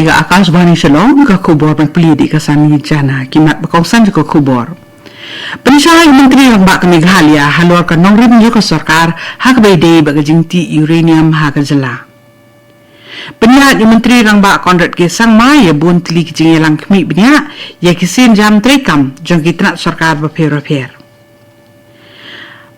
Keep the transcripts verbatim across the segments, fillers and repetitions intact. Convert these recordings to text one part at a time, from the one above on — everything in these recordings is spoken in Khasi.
Ka Akashvani Shillong, ka khubor ban pule da ka Sani Jana, ki mat ba kongsan jong ka khubor. Pynshai u Myntri Rangbah ka Meghalaya halor ka nongrim jong ka sorkar ha kaba ïadei bad ka jingtih uranium ha ka jylla. Pynïaid u Myntri Rangbah Conrad K Sangma ïa bun tylli ki jingïalang khmih bniah ïa ki sienjam treikam jong ki tnat sorkar bapher bapher.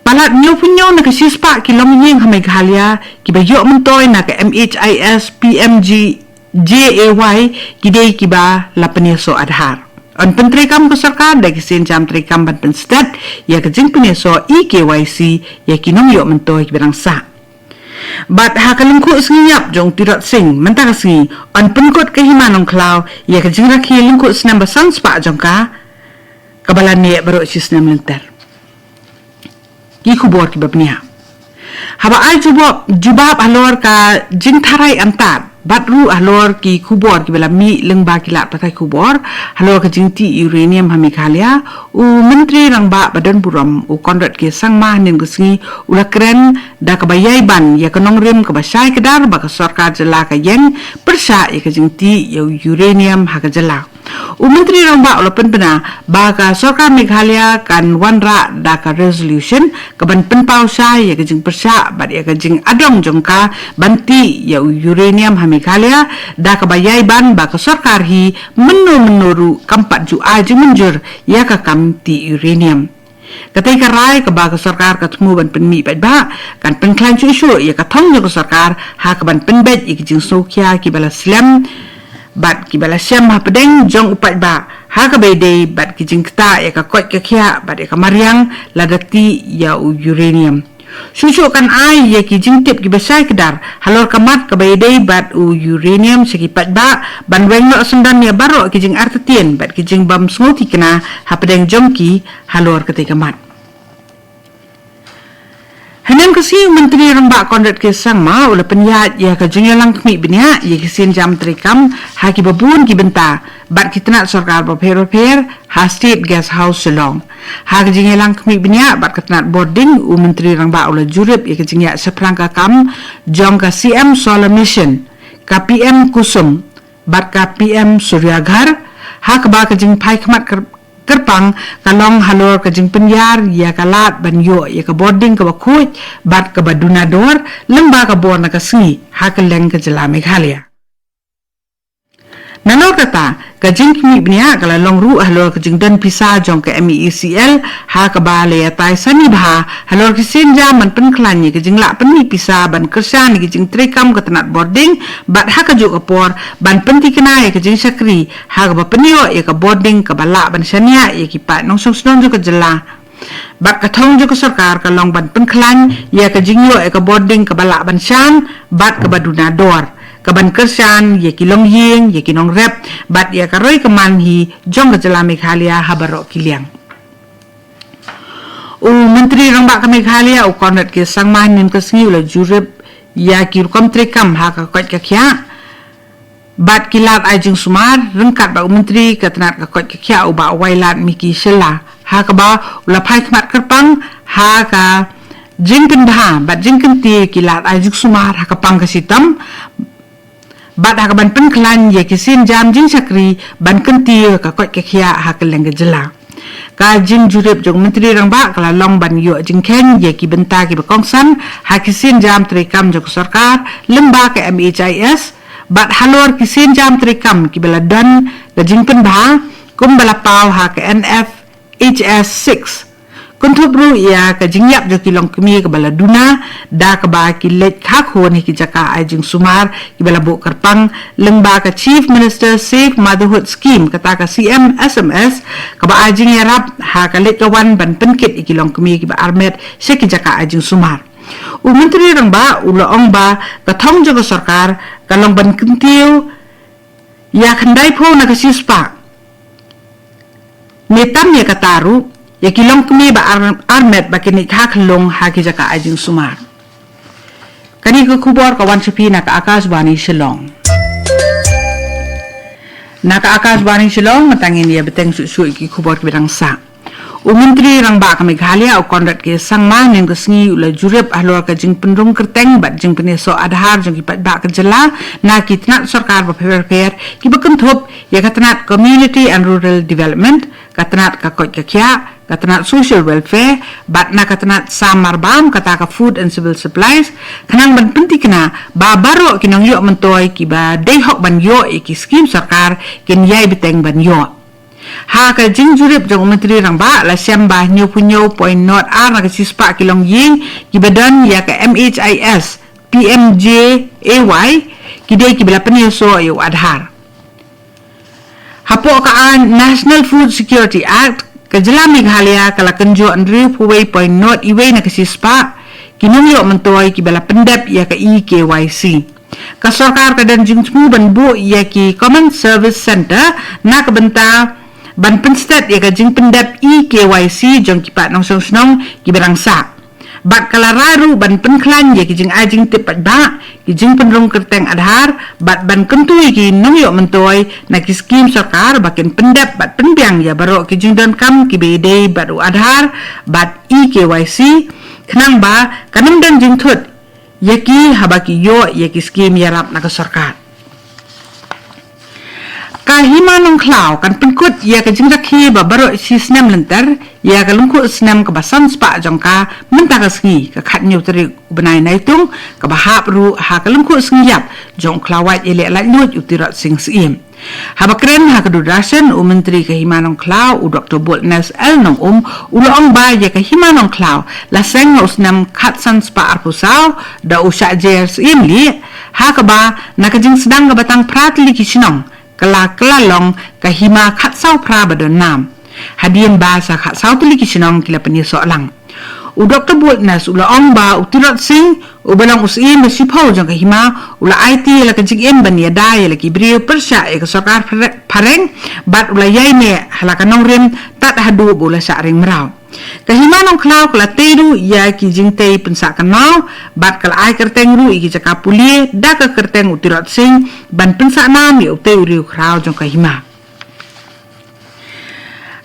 Palat hynñiewphew hynñiew na ka shispah ki longïing ha Meghalaya kiba ïoh myntoi na ka M H I S P M G J A Y ki dei kiba la pynïasoh Aadhaar. Yn pyntreikam ka sorkar da ki sienjam treikam ban pynstet ïa ka jingpynïasoh e-K Y C ïa ki nongïoh myntoi kiba dang sah. Bad ha ka lyngkhuh sngi ïap jong u Tirot Sing mynta ka sngi, yn pynkut ka Hima Nongkhlaw ïa ka jingrakhe lyngkhuh snem ba san spah jong ka, kaba la neh baroh shi snem lynter. Ki khubor kiba bniah. Haba ai jubab, jubab halor ka jingtharai antad bad ruh halor ki khubor kiba la mih lyngba ki lad pathai khubor halor ka jingtih uranium ha Meghalaya, u Myntri Rangbah ba don burom u Conrad K Sangma hynnin ka sngi u la kren da kaba ïai ban ïa ka nongrim kaba shai kdar ba ka sorkar jylla ka ïeng pyrshah ïa ka jingtih ïa u uranium ha ka jylla. U Myntri Rangbah u la pynbna ba ka sorkar Meghalaya kan wanrah da ka resolution kaban pynpaw shai ïa ka jingpyrshah bad ïa ka jingadong jong ka ban tih ïa u uranium ha Meghalaya, da kaba ïai ban ba ka sorkar hi mynno mynno ruh kam pat ju ai jingmynjur ïa ka kam tih uranium. Katei ka rai kaba ka sorkar ka thmu ban pynmih paidbah kan pynkhlaiñ shuh shuh ïa ka thong jong ka sorkar ha kaban pynbeit ïa ki jingsngewkhia kiba la slem bad kiba la shem hapdeng jong u paidbah ha kaba ïadei bad ki jingktah ïa ka koit ka khiah bad ïa ka mariang lada tih ïa u uranium. Shuh shuh kan ai ïa ki jingtip kiba shai kdar halor ka mat kaba ïadei bad u uranium sha ki paidbah ban weng noh syndon ïa baroh ki jingartatien bad ki jingbym sngewthikna hapdeng jong ki halor katei ka mat. Hynnin ka sngi u Myntri Rangbah Conrad K Sangma u la pynïaid ïa ka jingïalang khmih bniah ïa ki sienjam treikam ha kiba bun ki bynta bad ki tnat sorkar bapher bapher ha State Guest House Shillong. Ha ka jingïalang khmih bniah bad ka tnat bording, u Myntri Rangbah u la jurip ïa ka jingïaid shaphrang ka kam jong ka C M Solar Mission, ka P M Kusum bad ka P M Surya Ghar, ha kaba ka jingphai khmat kyrpang ka long halor ka jingpynïar ïa ka lad ban ïoh ïa ka bording kaba khuid bad kaba duna dor lyngba ka bor na ka sngi ha kylleng ka jylla Meghalaya. Nalor kata, ka jingkhmih bniah ka la long ruh halor ka jingdon pisa jong ka M E E C L, ha kaba la ïatai sani bha halor ki sienjam ban pynkhlaiñ ïa ka jinglah pynmih pisa ban kyrshan ïa ki jingtreikam ka tnat bording bad ha kajuh ka por ban pynthikna ïa ka jingshakri ha kaba pynïoh ïa ka bording kaba lah ban shaniah ïa ki paid nongshong shnong jong ka jylla. Bad ka thong jong ka sorkar ka long ban pynkhlaiñ ïa ka jingïoh ïa ka bording kaba lah ban shan bad kaba duna dor, kaban kyrshan ïa ki longïing, ïa ki nongrep bad ïa ka roi ka man hi jong ka jylla Meghalaya ha baroh ki liang. U Myntri Rangbah ka Meghalaya u Conrad K Sangma hynnin ka sngi u la jurip ïa ki rukom treikam ha ka koit ka khiah bad ki lad ai jingsumar ryngkat bad u Myntri ka tnat ka koit ka khiah u Bah Wailadmiki Shylla, ha kaba u la phai khmat kyrpang ha ka jingpynbha bad jingkyntiew ki lad ai jingsumar ha ka pang ka shitom bad ha kaban pynkhlaiñ ïa ki sienjam jingshakri ban kyntiew ka koit ka khiah ha kylleng ka jylla. Ka jingjurip jong u Myntri Rangbah ka la long ban ïoh jingkheiñ ïa ki bynta kiba kongsan ha ki sienjam treikam jong ka sorkar lyngba ka M H I S bad halor ki sienjam treikam kiba la don ka jingpynbha kumba la paw ha ka N F H S six. Kynthup ruh ïa ka jingïap jong ki longkmie kaba la duna da kaba ki leit kha khun ha ki jaka ai jingsumar kiba la buh kyrpang lyngba ka Chief Minister Safe Motherhood Scheme, kata ka C M S M S, kaba ai jingïarap ha ka leit ka wan ban pynkit ïa ki longkmie kiba armet sha ki jaka ai jingsumar. U Myntri Rangbah u la ong ba ka thong jong ka sorkar ka long ban kyntiew ïa khyndaiphew na ka shispah ne tam ïa kata ruh ïa ki longkmie ba ar-, armet ba kin ïa kha khyllung ha ki jaka ai jingsumar. Kane ka khubor ka wan sha phi na ka Akashvani Shillong. Na ka Akashvani Shillong, mynta ngin ïa bteng shuh shuh ïa ki khubor kiba dang sah. U Myntri Rangbah ka Meghalaya, u Conrad K Sangma, mynne ka sngi u la jurip halor ka jingpynrung kyrteng bad jingpynïasoh Aadhaar jong ki paidbah ka jylla na ki tnat sorkar bapher bapher, kiba kynthup ïa ka tnat Community and Rural Development, ka tnat ka koit ka khiah, ka tnat Social Welfare, bad na ka tnat sam marbam, kata ka Food and Civil Supplies, khnang ban pynthikna ba baroh ki nongïoh myntoi kiba dei hok ban ïoh ïa ki skhim sorkar kin ïai bteng ban ïoh. Ha ka jingjurip jong u Myntri Rangbah, la shem ba hynñiewphew hynñiew point nod ar na ka shispah ki longïing kiba don ïa ka M H I S, P M J A Y, ki dei kiba la pynïasoh ïa u Aadhaar. Hapoh ka aiñ National Food Security Act, ka jylla Meghalaya ka la kynjoh hynriewphew wei point nod wei na ka shispah ki nongïoh myntoi kiba la pyndep ïa ka e-K Y C. Ka sorkar ka don jingthmu ban buh ïa ki Common Service Centre na ka bynta ban pynstet ïa ka jingpyndep e-K Y C jong ki paid nongshong shnong kiba dang sah. Bad ka la rai ruh ban pynkhlaiñ ïa ki jingai jingtip paidbah, ki jingpynrung kyrteng Aadhaar, bad ban kyntu ïa ki nongïoh myntoi na ki skhim sorkar ba kin pyndep bad pynbiang ïa baroh ki jingdonkam kiba ïadei bad u Aadhaar bad e-K Y C, khnang ba kan ym don jingthut ïa ki haba ki ïoh ïa ki skhim ïarap na ka sorkar. Ka Hima Nongkhlaw kan pynkut ïa ka jingrakhe ba baroh shi snem lynter ïa ka lyngkhuh snem kaba san spah jong ka mynta ka sngi, ka khathynñiew tarik u bnai Naitung, kaba hap ruh ha ka lyngkhuh sngi ïap jong u khlawait ïaleh laitluid u Tirot Sing Syiem. Haba kren ha ka Doordarshan, u Myntri ka Hima Nongkhlaw, u Doktor Boldness L Nongum, u la ong ba ïa ka Hima Nongkhlaw la seng ha u snem khatsan spah arphew saw da u Shah J R Syiem Lee, ha kaba na ka jingsdang kaba tang phra tylli ki shnong ka la kylla long ka hima khatsaw phra ba don nam. Hadien ba sa khatsaw tylli ki shnong ki la pynïasoh lang. U Doktor Boldness u la ong ba u Tirot Sing, uba long u Syiem ba shiphew jong ka hima, u la aiti ïa la ka jingim ban ïada ïa la ki briew pyrshah ïa ka sorkar phare-, phareng, bad u la ïaineh ha la ka nongrim tad haduh ba u la shah ring mraw. Ka Hima Nongkhlaw ka la tei ruh ïa ki jingtei pynsah kynmaw, bad ka la ai kyrteng ruh ïa ki jaka pule da ka kyrteng u Tirot Sing, ban pynsah nam ïa utei u riew khraw jong ka hima.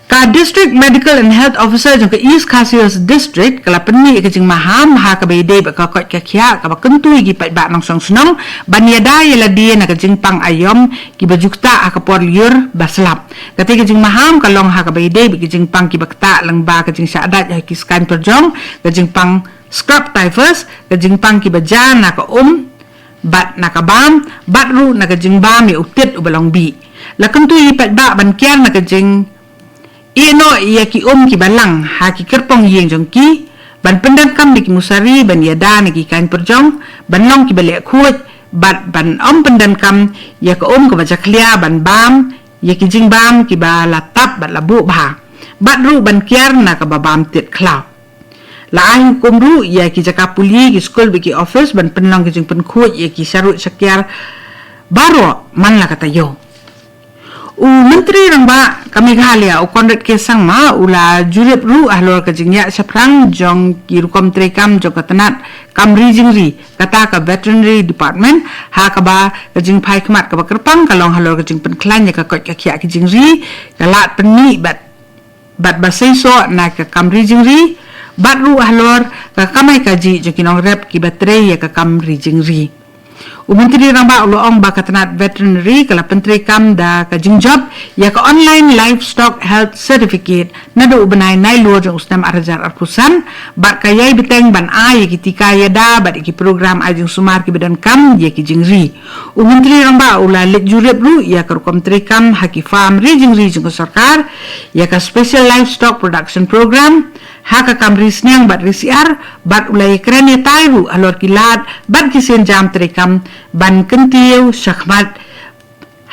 Ka District Medical and Health Officer jong ka East Khasi Hills District ka la pynmih ïa ka jingmaham ha kaba ïadei bad ka koit ka khiah kaba kyntu ïa ki paidbah nongshong shnong ban ïada ïa lade na ka jingpang aïom kiba ju ktah ha ka por lyiur ba slap. Katei ka jingmaham ka long ha kaba ïadei bad ka jingpang kiba ktah lyngba ka jingshah dait ha ki skaiñ pyrjong, ka jingpang scrub typhus, ka jingpang kiba jia na ka um bad na ka bam, bad ruh na ka jingbam ïa u tit uba long bih. La kyntu ïa ki paidbah ban kiar na ka jing ïehnoh ïa ki um kiba lang ha ki kyrpong ïing jong ki, ban pyndonkam da ki musari ban ïada na ki kaiñ pyrjong, ban long kiba leh khuid, bad ban ym pyndonkam ïa ka um kaba jakhlia ban bam ïa ki jingbam kiba la tap bad la buh bha, bad ruh ban kiar na kaba bam tit khlaw. La ai hukum ruh ïa ki jaka pule, ki skul bad ki office ban pynlong ki jingpynkhuid ïa ki sharuid shakiar baroh man la ka taïew. U Myntri Rangbah ka Meghalaya, u Conrad K Sangma, u la jurip ruh halor ka jingïaid shaphrang jong ki rukom treikam jong ka tnat kam ri jingri, kata ka Veterinary Department, ha kaba ka jingphai khmat kaba kyrpang ka long halor ka jingpynkhlaiñ ïa ka koit ka khiah ki jingri, ka lad pynmih bad bad ba seisoh na ka kam ri jingri, bad ruh halor ka kamai kajih jong ki nongrep kiba trei ïa ka kam ri jingri. U Myntri Rangbah u la ong ba ka tnat Veterinary ka la pyntreikam da ka jingjop ïa ka Online Livestock Health Certificate naduh u bnai Nailur jong u snem ar hajar arphew san, bad ka ïai bteng ban ai ïa ki tika ïada bad ïa ki program ai jingsumar kiba donkam ïa ki jingri. U Myntri Rangbah u la leit jurip ruh ïa ka rukom treikam ha ki farm ri jingri jong ka sorkar, ïa ka Special Livestock Production Program, ha ka kam ri sniang bad ri syiar, bad u la ïakren ïatai ruh halor ki lad bad ki sienjam treikam ban kyntiew shakhmat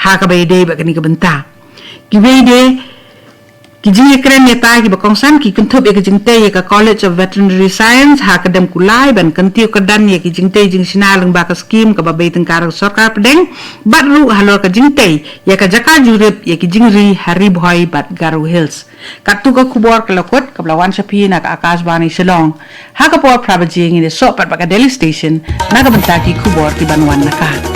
ha kaba ïadei bad kane ka bynta. Kiwei de ki jingïakren ïatai kiba kongsan ki kynthup ïa ka jingtei ïa ka College of Veterinary Science ha ka Demkulai ban kyntiew kyrdan ïa ki jingtei jingshna lyngba ka skhim kaba bei tyngka ka sorkar pdeng, bad ruh halor ka jingtei ïa ka jaka jurip ïa ki jingri ha Ri Bhoi bad Garo Hills. Katto ka khubor ka la kut kaba la wan sha phi na ka Akashvani Shillong. Ha ka por phra baje ngin ïasoh pat bad ka Delhi Station na ka bynta ki khubor kiban wan na ka